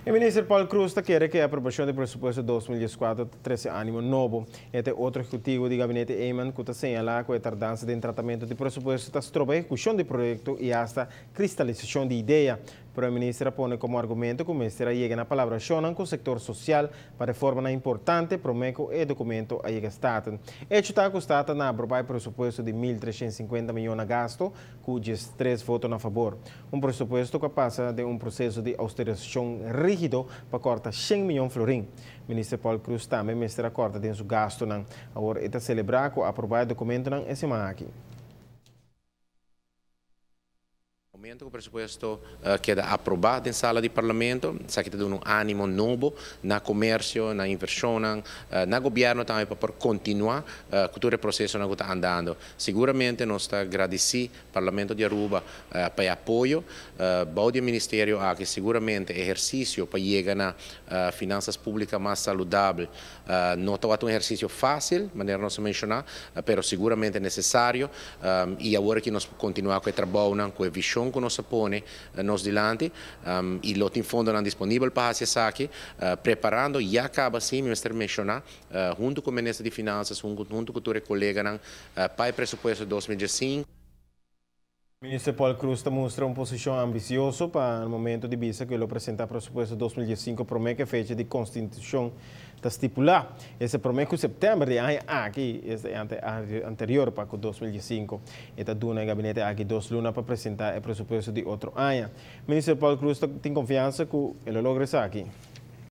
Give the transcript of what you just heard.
E minister Paul Croes ta kere cu e aprobacion di presupuesto 2014 ta trece animo nobo. E ta otro ehecutivo di gabinete Eman cu ta señala cu e tardansa den tratamento di presupuesto ta stroba ehecucion di proyecto y hasta cristalisacion di idea. Prome minister a pone como argumento cu mester a yega na palabracionnan cu sector social pa reformanan importante prome cu e documento a yega Staten. Hecho ta cu Staten a aproba e presupuesto di 1350 miyon na gasto cu 13 voto na fabor. Un presupuesto cu a pasa den un proceso di austerisacion rigido pa corta 100 miyon florin. Minister Paul Croes tambe mester a corta den su gastonan. Awor e ta celebra cu a aproba e documentonan e siman aki. Momento cu presupuesto keda aproba den sala di Parlamento, esaki ta duna un animo nobo na comercio, na inversionnan, na gobierno tambe pa por continua cu tur e procesonan cu ta andando. Siguramente nos ta gradici Parlamento di Aruba pa e apoyo. Bou di e ministerio aki siguramente ehercicio pa yega na finanzas publica mas saludabel no tabata un ehercicio facil, manera nos a menciona, pero siguramente necesario. Y awor aki nos por continua cu e trabounan, cu e vision cu nos a pone nos dilanti y lo tin fondonan disponibel pa haci esaki. Preparando ya caba si, mi mester menciona, hunto cu Minister di Finanzas, hunto cu tur e coleganan pa e presupuesto 2015. Minister Paul Croes ta mustra un posicion ambicioso pa momento di bisa cu lo presenta presupuesto 2015 prome cu e fecha di constitucion ta stipula. Esey prome cu september di aña aki, e anterior pa 2015. E ta duna e gabinete aki 2 luna pa presenta e presupuesto di otro aña. Minister Paul Croes tin confiansa cu e lo logra esaki.